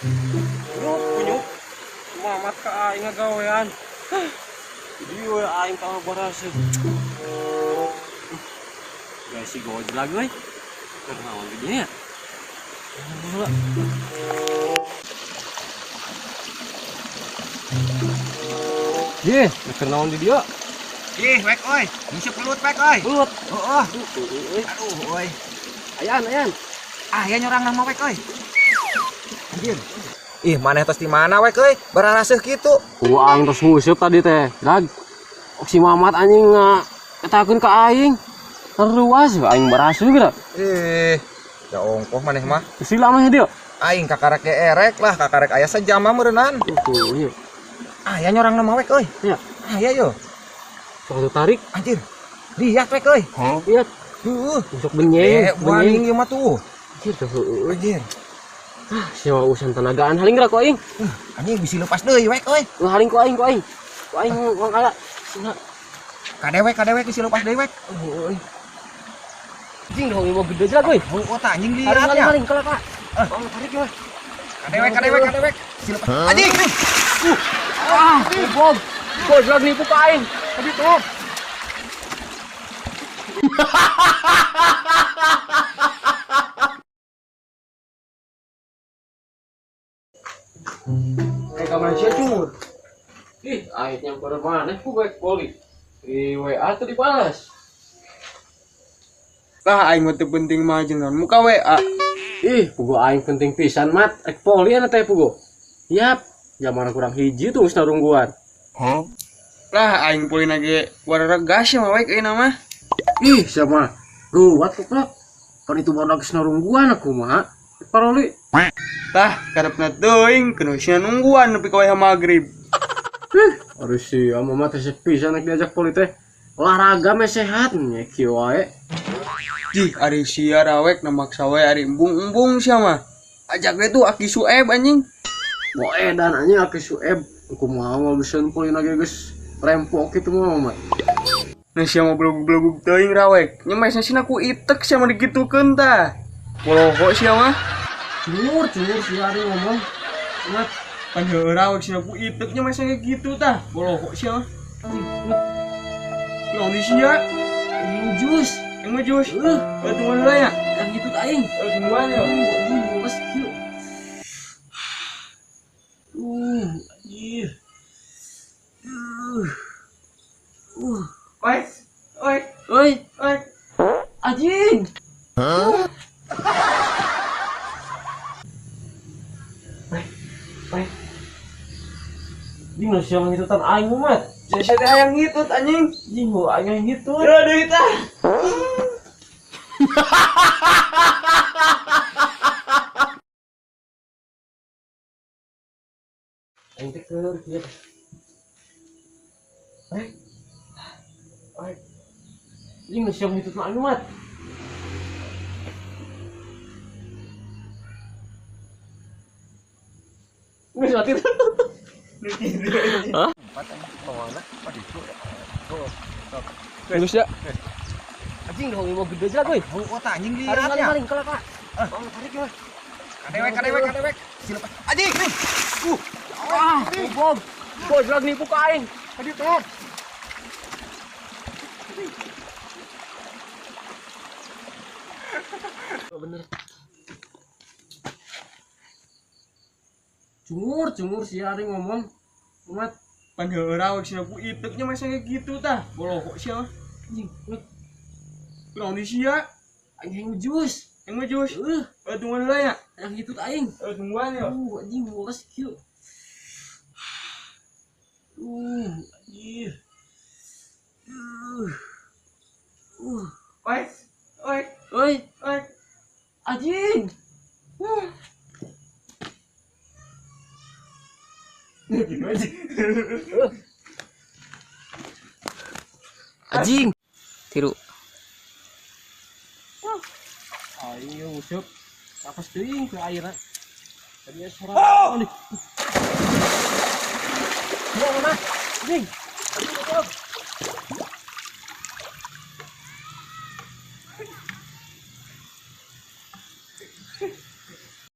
Nyuk, kunyuk. Mamat ka aing ngagawean. Jadi we aing ka baraseuh. Guys, si gojlak euy. Keur naon di dieu ya? Heula. Ye, keur naon di dieu? Ih, wek oi, nguseup belut wek oi. Belut. Heeh. Aduh, euy. Aduh, oi. Ayan, ayan. Ah, ya nyorang nama wek oi. Anjir. Ih, maneh tos di mana wek euy? Bararaseuh kitu. Ku aing tos nguseup tadi teh. Dag. Si Mamat anjing ngatakeun ka aing. Ruas aing baraseuh geura. Ih, ya ongkoh maneh mah. Sila mah dia. Aing kakarek ge erek lah, kakarek aya sejam mah meureunnan. Tuh, iya. Ah, ya nyorang nama wek euy. Iya. Ah, ya yo. Sok tarik. Anjir. Lihat wek euy. Lihat. Heeh. Sok benyeng, benyeng ieu mah tuh. Anjir tuh heueuh. Anjir. Ah, sia urusan tenagaan haling geura ku aing. Anjing bisi lepas deui wek euy. Haling ku aing, ku aing. Ku aing ngangkala. Sina. Kadewek, kadewek bisi lepas deui wek. Heueuh. Anjing dong ieu mah gede jelas euy. Heueuh tah anjing lihat Haling, ya. haling, kalah, kalah. Oh, tarik ya. Kadewek, kadewek, kadewek. Bisi lepas. Anjing. Ah, bom. Gojlak nipu ka aing. Tadi tuh. Kayak kamar sia cungur. Ih, aing nyamper maneh ku baik poli. Di WA tuh dibalas. Lah aing mah teu penting mah jeung naon muka WA. Ih, pugo aing penting pisan mat. Rek poli ana teh pugo. Yap, zaman kurang hiji tuh geus narungguan. Huh? Lah aing poli ge wareregas ya mah wek euy mah. Ih, siapa? Ruwat goblok. Kan itu baru geus narungguan aku mah. Paroli. Lah karepna teuing kudu sia nungguan nepi ka wayah magrib. Ih, harus sih ama mah teh pisan rek diajak poli teh. Olahraga mah sehat nya kieu wae. Jih, ari sia rawek na maksa wae ari embung-embung sia mah. Ajak we tuh aki Sueb anjing. Mau edan anjing aki Sueb. Aku mau bisa poli lagi geus rempok kitu mah mah. Nah sia mah belugug-belugug teuing rawek. Nya mah sina ku itek sia mah digitukeun tah. Poloho sia mah. Cungur, cungur sia ari ngomong. Ingat, pan heueuh rawek sia ku itek nya mah kayak gitu tah. Poloho sia mah. Naon sia? Aing jus. Yang mah jus. Heuh, tungguan heula nya. Yang gitu aing. Tungguan ya. Anjing, mules kieu. Anjir. Oi. Oi. Oi. Oi. Anjing. Hah? Oi. Oi. Anjing, siapa ngitutan aing mat? Sia teh hayang ngitut anjing. Anjing, mau aing ngitut. Ya deui tah. Aing teh keur kieu. Oi. Oi. Anjing, siapa ngitut aing mat? Geus mati. Hah? Geus ya. Anjing dong mau gede jelas euy. Heueuh tah anjing lihat Haling, ya. haling, kalah, kalah. Oh, tarik ya. Kadewek, kadewek, kadewek. Bisi lepas. Anjing. Ah, bom. Gojlak nipu ka aing. Tadi tuh. Bener. Cungur, cungur sia ari ngomong. Mat, pan heueuh rawek sia ku itek nya mah kayak gitu tah. Poloho sia mah. Anjing, mat. Kunaon di sia? Aing hayang jus. Yang mah jus. Heuh, tungguan heula nya. Yang gitu aing. Tungguan ya. Anjing mules kieu. Anjir. Oi. Oi. Oi. Oi. Anjing. Anjing. Tiru. Ayo usup. Kapas teuing ke airna. Tadi suara. Oh! Nih. Mana? Anjing.